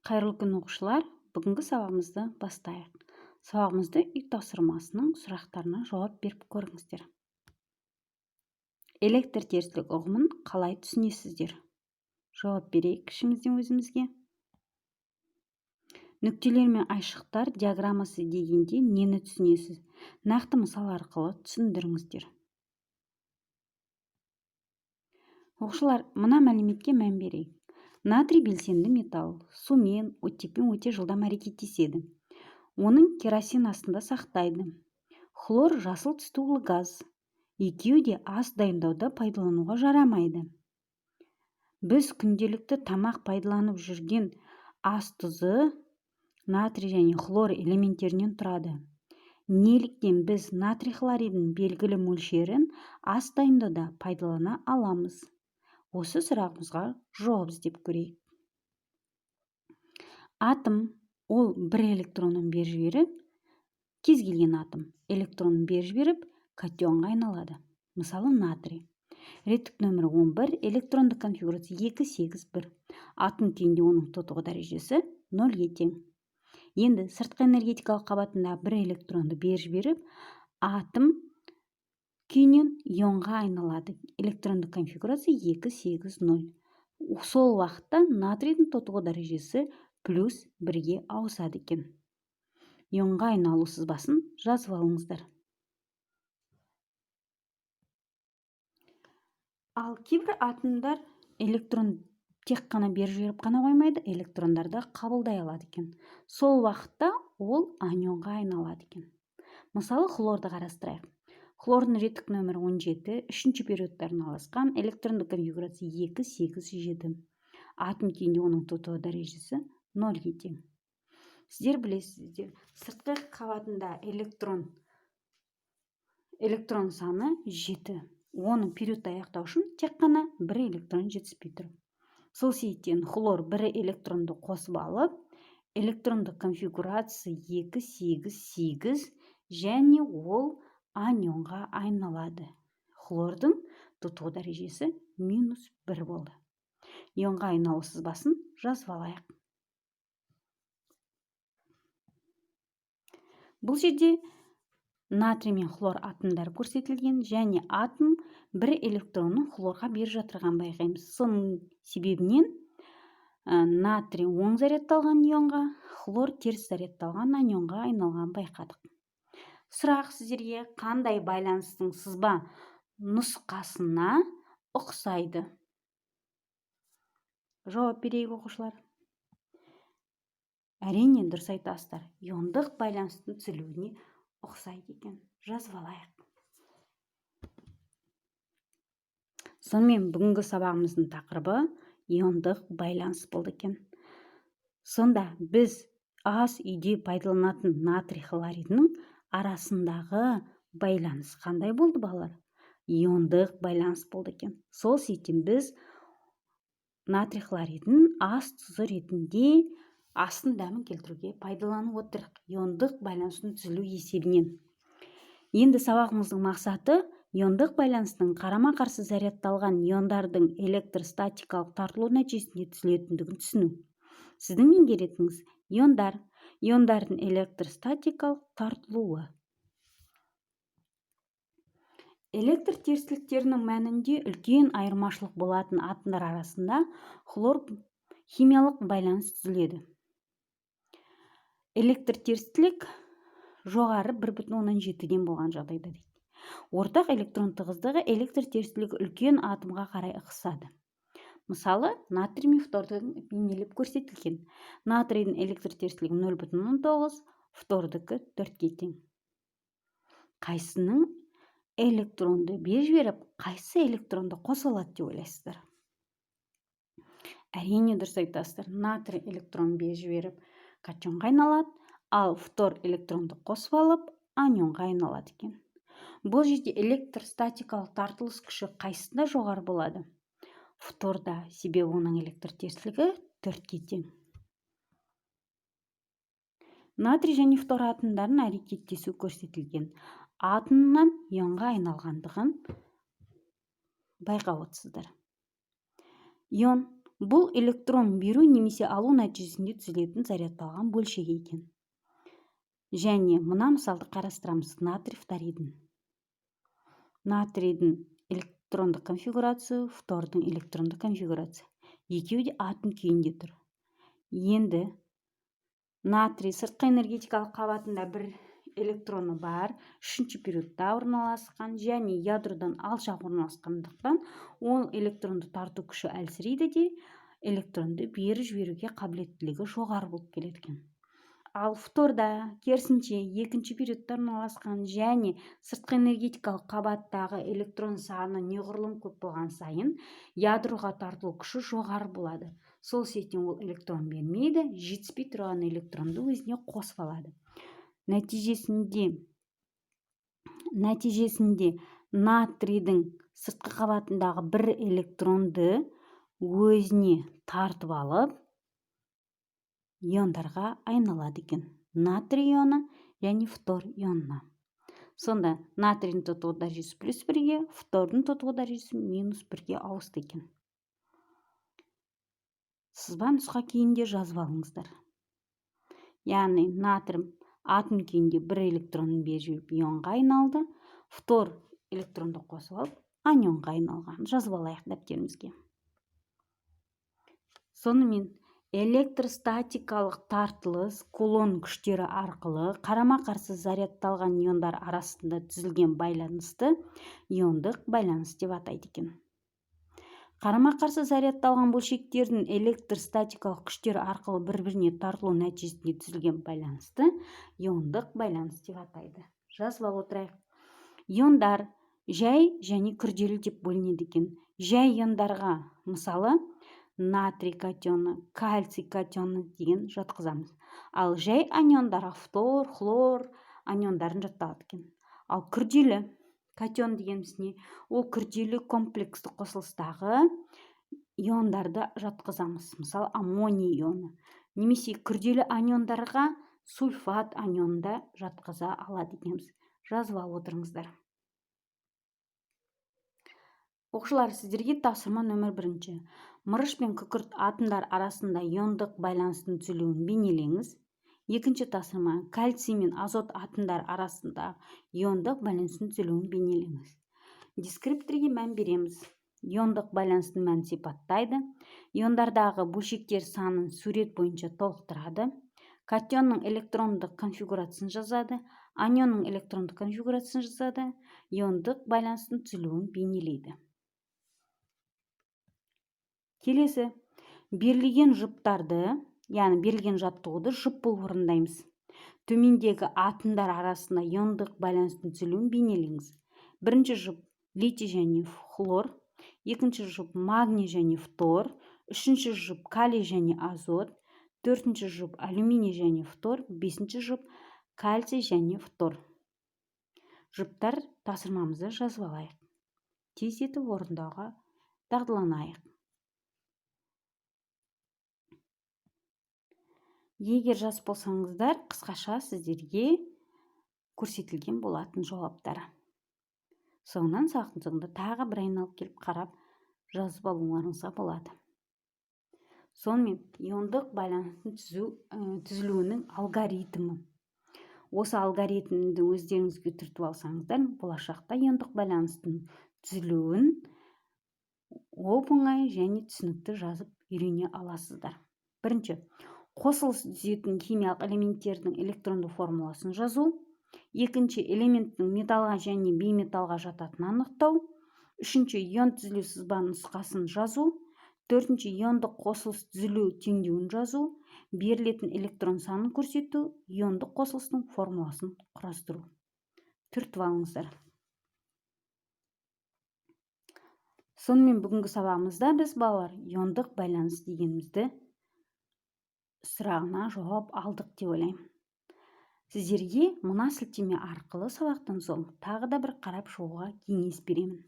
Қайырлы күн, оқушылар! Бүгінгі сабағымызды бастайық. Сабағымызды үй тапсырмасының сұрақтарына жауап беріп көріңіздер. Электр терістілік ұғымын қалай түсінесіздер? Жауап берейік ішімізден өзімізге. Нүктелер мен айшықтар диаграммасы дегенде нені түсінесіз? Нақты мысал арқылы түсіндіріңіздер. Оқушылар, мына мәліметке мән берейік. Натрий белсенді металл, сумен, оттекпен өте жылдам әрекеттеседі. Оның керосин астында сақтайды. Хлор жасыл түсті улы газ. Екеуі де ас дайындауда пайдалануға жарамайды. Біз күнделікті тамақ пайдаланып жүрген ас тұзы натрий және хлор элементтерінен тұрады. Неліктен біз натрий хлоридінің белгілі мөлшерін ас дайындауда пайдалана аламыз? Осы сұрағымызға жауап іздеп көрейік. Атом ол бір электронын беріп жіберіп, кез келген атом электронын беріп жіберіп, катионға айналады. Мысалы, натрий. Реттік нөмірі 11, электрондық конфигурация 2, 8, 1. Атом күйінде оның тотығу дәрежесі 0-ге тең. Енді сыртқы энергетикалық қабатында бір электронды беріп жіберіп, атом күйінен ионға айналады. Электрондық конфигурация 2, 8, 0. Сол уақытта натрийдің тотығу дәрежесі плюс 1-ге ауысады екен. Ионға айналу сызбасын жазып алыңыздар. Ал кейбір атомдар электрон тек қана беріп жіберіп қана қоймайды, электрондарды қабылдай алады екен. Сол уақытта ол анионға айналады екен. Мысалы, хлорды қарастырайық. Хлордың реттік нөмірі 17, үшінші периодта орналасқан, электрондық конфигурация 2, 8, 7. Атом күйінде оның тотығу дәрежесі 0-ге тең. Сіздер білесіздер, сыртқы қабатында электрон саны 7. Оның периодты аяқтау үшін тек қана бір электрон жетіспей тұр. Сол себептен хлор бір электронды қосып алып, электрондық конфигурация 2, 8, 8 және ол анионға айналады. Хлордың тотығу дәрежесі минус 1 болды. Ионға айналу сызбасын жазып алайық. Бұл жерде натрий мен хлор атомдары көрсетілген және атом бір электронын хлорға беріп жатырған байқаймыз. Соның себебінен натрий оң зарядталған ионға, хлор теріс зарядталған анионға айналған байқадық. Сұрақ сіздерге: қандай байланыстың сызба нұсқасына ұқсайды? Жауап берейік, оқушылар. Әрине, дұрыс айтасыздар, иондық байланыстың түзілуіне ұқсайды екен. Жазып алайық. Сонымен, бүгінгі сабағымыздың тақырыбы иондық байланыс болды екен. Сонда біз ас үйде пайдаланатын натрий хлоридінің арасындағы байланыс қандай болды, балалар? Иондық байланыс болды екен. Сол себептен біз натрий хлоридін ас тұзы ретінде астың дәмін келтіруге пайдаланып отырық иондық байланыстың түзілу есебінен. Енді сабағымыздың мақсаты иондық байланыстың қарама-қарсы зарядталған иондардың электростатикалық тартылу нәтижесінде түзілетіндігін түсіну. Сіздің меңгеретініңіз иондар, иондардың электростатикалық тартылуы. Электр терістіліктерінің мәнінде үлкен айырмашылық болатын атомдар арасында хлор химиялық байланыс түзіледі. Электр терістілік жоғары 1,7-ден болған жағдайда дейді. Ортақ электрон тығыздығы электр терістілігі үлкен атомға қарай ығысады. Мысалы, натрий мен фтордың бейнелеп көрсетілген. Натрийдің электр терістілігі 0,9, фтордікі 4-ке тең. Қайсының электронды беріп жіберіп, қайсы электронды қоса алады деп ойлайсыздар? Әрине, дұрыс айтасыздар. Натрий электрон беріп жіберіп, катионға айналады, ал фтор электронды қосып алып, анионға айналады екен. Бұл жерде электростатикалық тартылыс күші қайсысында жоғары болады? Фторда, себебі оның электр терістілігі 4-ке тең. Натрий және фтор атомдарының әрекеттесуі көрсетілген. Атомнан ионға айналғандығын байқап отырсыздар. Ион Бұл электрон беру немесе алу нәтижесінде түзілетін зарядталған бөлшек екен. Және мына мысалды қарастырамыз, натрий фторидін. Натрийдің электрондық конфигурациясы, фтордың электрондық конфигурациясы. Екеуі де атом күйінде тұр. Енді натрий сыртқы энергетикалық қабатында бір электроны бар, үшінші периодта орналасқан және ядродан алшақ орналасқандықтан ол электронды тарту күші әлсірейді де, электронды беріп жіберуге қабілеттілігі жоғары болып келеді екен. Ал фторда керісінше екінші периодта орналасқан және сыртқы энергетикалық қабаттағы электрон саны неғұрлым көп болған сайын ядроға тартылу күші жоғары болады. Сол себептен ол электрон бермейді, жетіспей тұрған электронды өзіне қосып алады. Нәтижесінде натрийдің сыртқы қабатындағы бір электронды өзіне тартып алып, иондарға айналады екен. Натрий ионы және фтор ионына. Сонда натрийдің тотығу дәрежесі плюс 1-ге, фтордың тотығу дәрежесі минус 1-ге ауысты екен. Сызба нұсқа күйінде жазып алыңыздар. Яғни натрий атом күйінде бір электронын беріп жіберіп ионға айналды, фтор электронды қосып алып анионға айналған. Жазып алайық дәптерімізге. Сонымен электростатикалық тартылыс кулон күштері арқылы қарама-қарсы зарядталған иондар арасында түзілген байланысты иондық байланыс деп атайды екен. Қарама-қарсы зарядталған бөлшектердің электростатикалық күштері арқылы бір-біріне тартылу нәтижесінде түзілген байланысты иондық байланыс деп атайды. Жазып алып отырайық. Иондар жай және күрделі деп бөлінеді екен. Жай иондарға мысалы натрий катионы, кальций катионы деген жатқызамыз. Ал жай аниондарға фтор, хлор аниондарын жатталады екен. Ал күрделі катион дегеніміз не? Ол күрделі комплексті қосылыстағы иондарды жатқызамыз. Мысалы, аммоний ионы. Немесе күрделі аниондарға сульфат анионын жатқыза алады екенбіз. Жазып алып отырыңыздар. Оқушылар, сіздерге тапсырма нөмір 1. Мырыш пен күкірт атомдар арасында иондық байланыстың түзілуін бейнелеңіз. Екінші тапсырма, кальций мен азот атомдар арасында иондық байланыстың түзілуін бейнелеңіз. Дескрипторге мән береміз. Иондық байланыстың мәнін сипаттайды. Иондардағы бөлшектер санын сурет бойынша толықтырады. Катионның электрондық конфигурациясын жазады. Анионның электрондық конфигурациясын жазады. Иондық байланыстың түзілуін бейнелейді. Келесі, берілген жұптарды, яғни берілген жаттығуды жұп болып орындаймыз. Төмендегі атомдар арасында иондық байланыстың түзілуін бейнелеңіз. Бірінші жұп литий және хлор, екінші жұп магний және фтор, үшінші жұп калий және азот, төртінші жұп алюминий және фтор, бесінші жұп кальций және фтор. Жұптар тапсырмамызды жазып алайық. Тездетіп орындауға дағдыланайық. Егер жас болсаңыздар, қысқаша сіздерге көрсетілген болатын жауаптар. Соңынан сабақтың соңында тағы бір айналып келіп қарап жазып алуларыңызға болады. Сонымен иондық байланыстың түзілуінің алгоритмі. Осы алгоритмді өздеріңізге түртіп алсаңыздар, болашақта иондық байланыстың түзілуін оп-оңай және түсінікті жазып үйрене аласыздар. Бірінші, қосылыс түзетін химиялық элементтердің электронды формуласын жазу. Екінші, элементтің металлға және бейметаллға жататынын анықтау. Үшінші, ион түзілу сызба нұсқасын жазу. Төртінші, иондық қосылыс түзілу теңдеуін жазу. Берілетін электрон санын көрсету. Иондық қосылыстың формуласын құрастыру. Түртіп алыңыздар. Сонымен бүгінгі сабағымызда біз балалар иондық байланыс дегенімізді сұрағына жауап алдық деп ойлаймын. Сіздерге мына сілтеме арқылы сабақтан соң тағы да бір қарап шығуға кеңес беремін.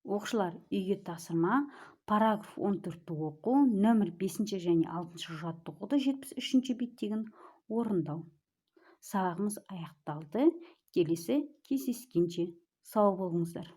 Оқушылар, үйге тапсырма параграф 14-ті оқу, нөмір 5 және 6 жаттығуды 73 беттегін орындау. Сабағымыз аяқталды. Келесі кездескенше сау болыңыздар.